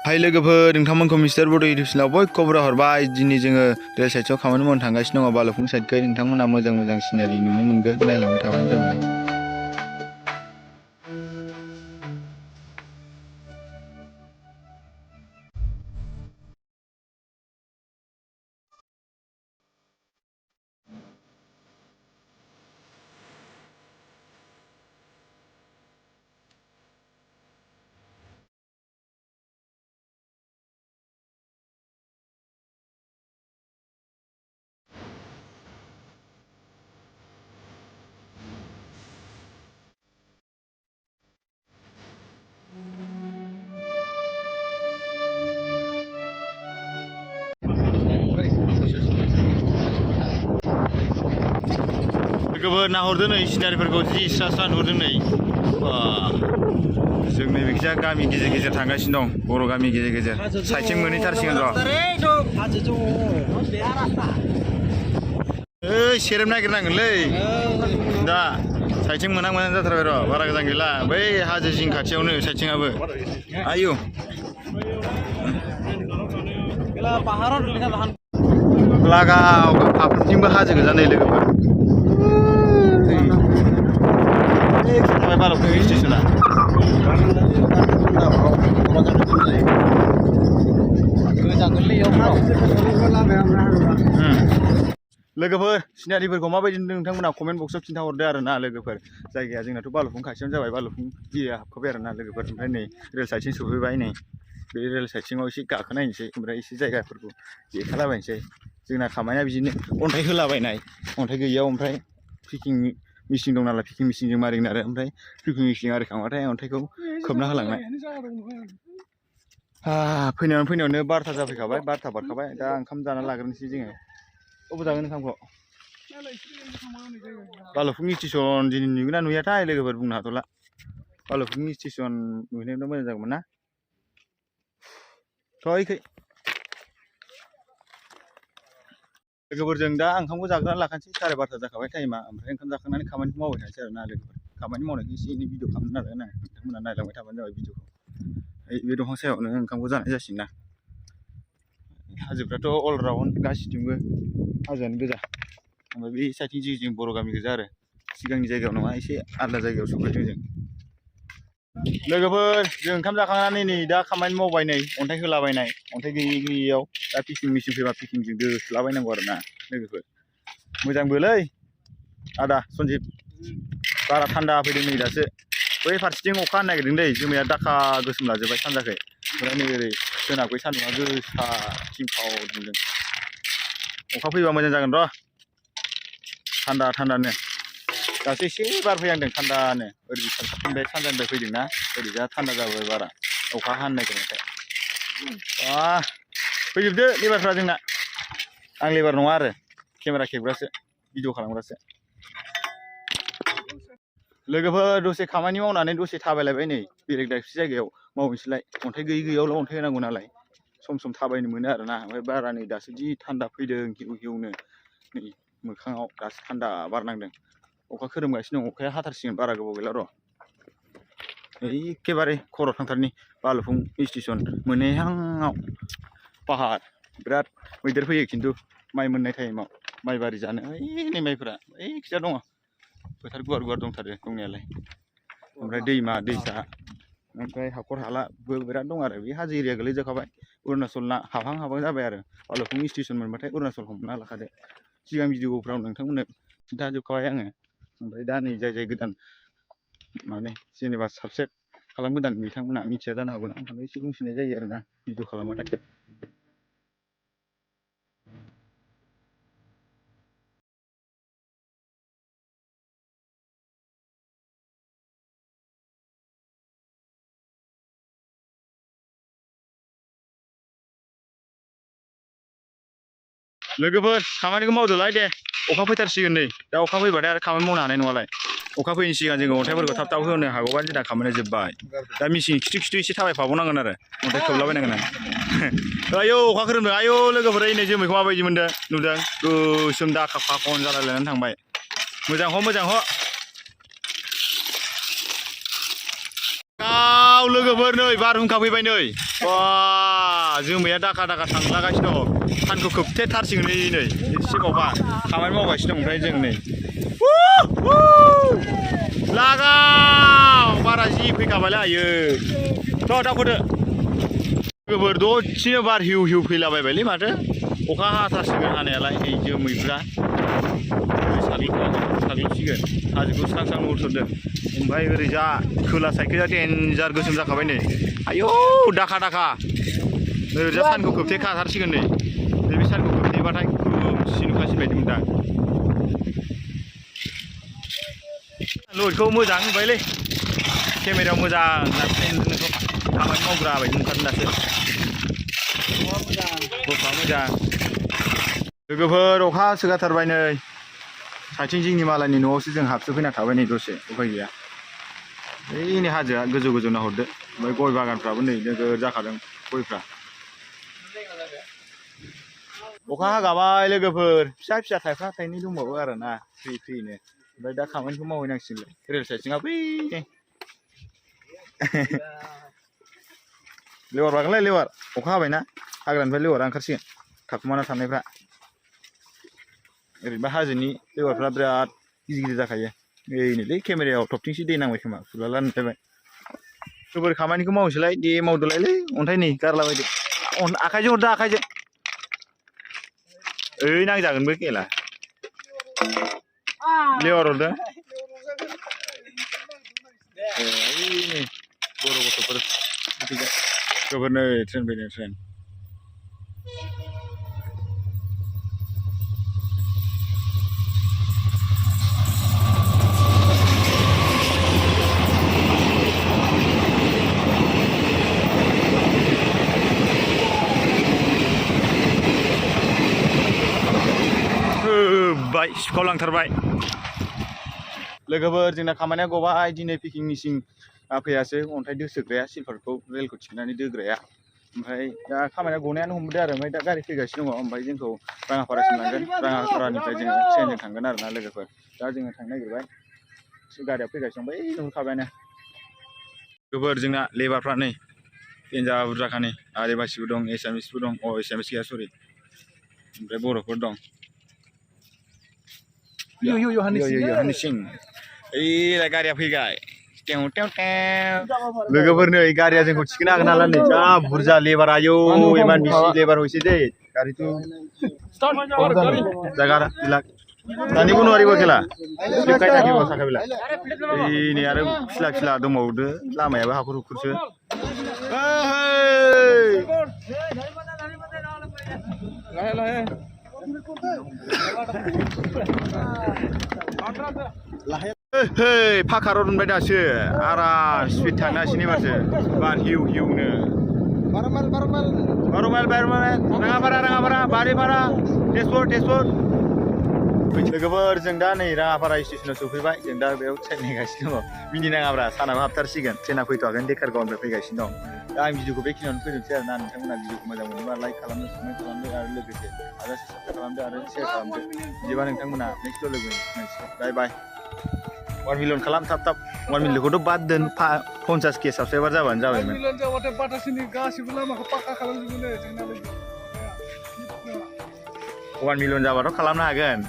हाय लोगोफोर नोंथांमोनखौ मिस्टार बड' इउटुब चेनेलाव बयखौबो हरबाय दिनै जोङो रेल साइडआव खामानि मावनो थांगासिनो दङ बालुफुं साइडखै नोंथांमोना मोजां सिनारि नुनो मोनगोन नायलांबाय थाबानो जाबाय लोगोफोर नाहरदो नै सिनारिफोरखौ जि स्रा नुहुरदों नै जों नैबेखिजा गामि गेजेर थांगासिनो दं बर' गामि गेजेर साइडथिं मोनहैथारसिगोन र' ओइ सेरेब नागिरनांगोनलै दा साइडथिं मोनहां जाथारबाय र' बारा गोजान गैला बै हाजो जिं खाथियावनो साइडथिंआबो आयु लागाव फारफ्रोमथिंबो हाजो गोजा नै लोगोफोर बालुफुं स्टेसना लोगोफोर सिनारिफोरखौ माबायदि नोंथांमोना कमेन्ट बक्सआव खिन्थाहरदो आरो ना लोगोफोर जायगाया जोंनाथ' बालुफुं खाथियावनो जाबाय बालुफुं एरिया हाबखाबाय आरो ना लोगोफोर ओमफ्राय नै रेल साइडथिं सफैबाय नै बे रेल साइडथिङाव एसे गाखोनायनोसै ओमफ्राय एसे जायगाफोरखौ देखायलाबायनोसै जोंना खामानिया बिदिनो अन्थाइ होलाबायनाय अन्थाइ गैयियाव ओमफ्राय पिकिं मेचिन दं नालाय पिकिं मेचिनजों मारिगोन आरो ओमफ्राय पिकिं मेचिन आरिखांबाथाय अन्थाइखौ खोबना होलांनाय फैनायावनो 12ता जाफैखाबाय 12ता बारखाबाय दा ओंखाम जाना लाग्रोनोसै जोङो अबाव जागोन ओंखामखौ बालुफुं स्टेसन दिनै नुगोन ना नुयाथाय लोगोफोर बुंनो हाथ'ला बालुफुं स्टेसन नुहैनायब्ला मोजां जागौमोन ना थ'इखै लोगोफोरजों दा ओंखामखौ जाग्रोना लाखानोसै 12:30 जाखाबाय टाइमा ओमफ्राय ओंखाम जाखांनानै खामानिखौ मावबाय थानोसै आरो ना लोगोफोर खामानि मावनायखौ एसे एनै भिडिअ खालामनो नागिरदों ना नोंथांमोना नायलांबाय थाबानो जाबाय भिडिअखौ बे दंफां सायावनो ओंखामखौ जानाय जासिगोन ना हाजोफ्राथ' अल राउन्ड गासिथिंबो हाजोआनो गोजा ओमफ्राय बे साइडथिं जिं बर' गामि गोजा आरो सिगांनि जायगायाव नङा एसे आलादा जायगायाव सफैदों जों लोगोफोर जों ओंखाम जाखांनानै नै दा खामानि मावबाय नै अन्थाइ होलाबायनाय अन्थाइ गैयियाव दा पिकिं मेचिन फैबा पिकिंजों दोस्लाबायनांगौ आरो ना लोगोफोर मोजांबोलै आदा सन्जिब बारा थान्दा फैदों नै दासो बै फारसेथिं अखा हानो नागिरदों दै जोमैया दाखा गोसोम लाजोब्बाय सानजाखै ओमफ्राय नै ओरै सोनाबखै सान्दुङा गोसा थिंखाव दुंदों अखा फैबा मोजां जागोन र' थान्दानो दासो एसे बार फैहांदों थान्दानो ओरै सानजानिफ्राय फैदों ना ओरैजा थान्दा जाबाय बारा अखा हानो नागिरनायखाय फैजोबदो लेबारफ्रा जोंना आं लेबार नङा आरो केमेरा खेबग्रासो भिडिअ खालामग्रासो लोगोफोर दसे खामानि मावनानै दसे थाबायलायबाय नै बेलेग दाबसे जायगायाव मावहैनोसैलाय अन्थाइ गैयियावल' अन्थाइ होनांगौ नालाय सम थाबायनो मोनो आरो ना ओमफ्राय बारा नै दासो जि थान्दा फैदों गेवनो नै मोखाङाव दासो थान्दा बार नांदों अखा खोरोमगासिनो दं अखाया हाथारसिगोन बारा गोबाव गैला र' एखेबारे खर' थांथारनि बालुफुं स्टेसन मोनहैहांआव पाहार बिराद मैदेर फैयो खिन्थु माइ मोननाय टाइमाव माइबारि जानो ओइ नै माइफोरा ओइखिजा दङ फोथार गुवार दंथारो दंनायालाय ओमफ्राय दैमा दैसा ओमफ्राय हाखर हालाबो बिराद दं आरो बे हाजो एरिया गोलैजोबखाबाय अरुणाचलना हाबहां जाबाय आरो बालुफुं स्टेसन मोनबाथाय अरुणाचल हमना लाखादो सिगां भिडिअफ्राव नोंथांमोननो खिन्थाजोबखाबाय आङो ओमफ्राय दा नै जाय गोदान माने जेनेबा साबसक्राइब खालामगोदान बिथांमोना मिथिया जानो हागौ ओंखायनो एसे बुंफिननाय जायो आरो ना भिडिअ खालामबाथाय लोगोफोर खामानिखौ मावदोलाय दे अखा फैथारसिगोन नै दा अखा फैबाथाय आरो खामानि मावनो हानाय नङालाय अखा फैयैनि सिगां जोङो अन्थाइफोरखौ थाब होनो हागौबा जोंना खामानिया जोब्बाय दा मेचिन खिथु एसे थाबायफाबावनांगोन आरो अन्थाइ खोबलाबायनांगोन आं आयौ अखा खोरोमदों आयौ लोगोफोर नै जोमैखौ माबायदि मोनदों नुदों गोसोम दाखा फाखन जालायलायनानै थांबाय मोजां ह लोगो लोगोफोर नै बारहुंखा फैबाय नै जोमैया दाखा दाखा थांलागासिनो दं सानखौ खोबथेथारसिगोन नै एसेबावबा खामानि मावगासिनो दं ओमफ्राय जों नै लागाव बारा जि फैखाबायलै आयै थ' दावखोदो लोगोफोर दसेनो बार हिउ हिउ फैलाबायबायलै माथो अखा हाथारसिगोन हानायालाय नै जोमैफ्रा साग्लोबसिगोन हाजोखौ स्रां स्रां नुहुरथारदों ओमफ्राय ओरैजा खोला साइडखैजा देन्जार गोसोम जाखाबाय नै आयौ दाखा दाखा ओरैजा सानखौ खोबथेखाथारसिगोन नै बे सानखौ खोबथेबाथाय खोमसि नुखासिन बायदि मोनदां लडखौ मोजां नुबायलै केमेरायाव मोजां नोंखौ खामानि मावग्रा बायदि नुखादों दासो गथ'आ मोजां लोगोफोर अखा सोगाथारबाय नै साइथिं जोंनि मालायनि न'आवसो जों हाबसो फैना थाबाय नै दसे उफाय गैया ओइनै हाजोआ गोजौ गोजौ नाहरदो ओमफ्राय गय बागानफ्राबो नै नोगोर जाखादों गयफ्रा अखा हागाबाय लोगोफोर फिसा फिसा थाइफा थाइनै दंबावो आरो ना फ्रि फ्रिनो ओमफ्राय दा खामानिखौ मावहैनांसिगोन रेल साइडथिं बै लेवार बागोनलै लेवार अखा हाबायना हाग्रानिफ्राय लेवारा ओंखारसिगोन थाखुमाना थानायफ्रा ओरैनोबा हाजोनि लेवारफ्रा बिराद गिदिर गिदिर जाखायो ओइनोलै केमेरायाव थबथिंसे दै नांबाय खोमा फुरलाला नुथायबाय गोबोर खामानिखौ मावनोसैलाय दे मावदोलायलै अन्थाइ नै गारलाबायदो आखाइजों हरदो आखाइजों ओइ नांजागोनबो केला लेवार हरदों ओइ बर' गथ'फोर गोबोर नै ट्रेन फैदों ट्रेन बाय सिखाव लांथारबाय लोगोफोर जोंना खामानिया गबाय दिनै पेकिंनिसिम फैयासै अन्थाइ दोसोग्राया सिलभारखौ रेलखौ थिखोनानै दोग्राया ओमफ्राय दा खामानिया गनायानो हमबोदों आरो ओमफ्राय दा गारि फैगासिनो दङ ओमफ्राय जोंखौ राङापारासिम लांगोन राङापारानिफ्राय जोङो ट्रेनजों थांगोन आरो ना लोगोफोर दा जोङो थांनो नागिरबाय गारिया फैगासिनो दं बै नुहुरखाबायानो लोगोफोर जोंना लेबारफ्रा नै देन्जार बुरजाखा नै आदिबासिबो दं एसामिसबो दं एसामिस गैया सरि ओमफ्राय बर'फोर दं हानिसिं ओइलाय गारिया फैबाय लोगोफोर नै गारिया जोंखौ थिखोनो हागोन नालाय नै जा बुरजा लेबार आयौ इमान बिसि लेबार हयसे दे गारिथ' जागा बिलाक दानि गुनुवारिबो खेला स्लिपखाय थाखिबाव थाखायबिला ओइनै आरो फिला फिला दंबावदो लामायाबो हाखर हुखुरसो फाखा रड मोनबाय दासो आराम स्पिड थांनो हासिगोन एबारसो बार हिउ हिउनो 12 माइल राङापारा बारिपारा तेजपुर लोगोफोर जों दा नै राङापारा स्टेसनाव सफैबाय जों दा बेयाव ट्रेन नेगासिनो दङ मिनिनाङाब्रा सानाबो हाबथारसिगोन ट्रेना फैथ'वाखै देखारगावनिफ्राय फैगासिनो दं दा आं भिडिअखौ बेखिनियावनो फोजोबसै आरो ना नोंथांमोना भिडिअखौ मोजां मोनोबा लाइक खालामदो कमेन्ट खालामदो आरो लोगोसे हाजासे साबस्क्राइब खालामदो आरो शेयार खालामदो बिदिबा नोंथांमोना नेक्स्ट लोगो मोनसिगोन बाय 1 मिलियन खालाम थाब 1 मिलियनखौथ' बाद दोन 50K साबस्क्राइबार जाबानो जाबायमोन 1 मिलियन जाबाथाय बाटासिनि गासिबो लामाखौ पाक्का खालामजोबगोन जोंना 1 मिलियन जाबाथ' खालामनो हागोन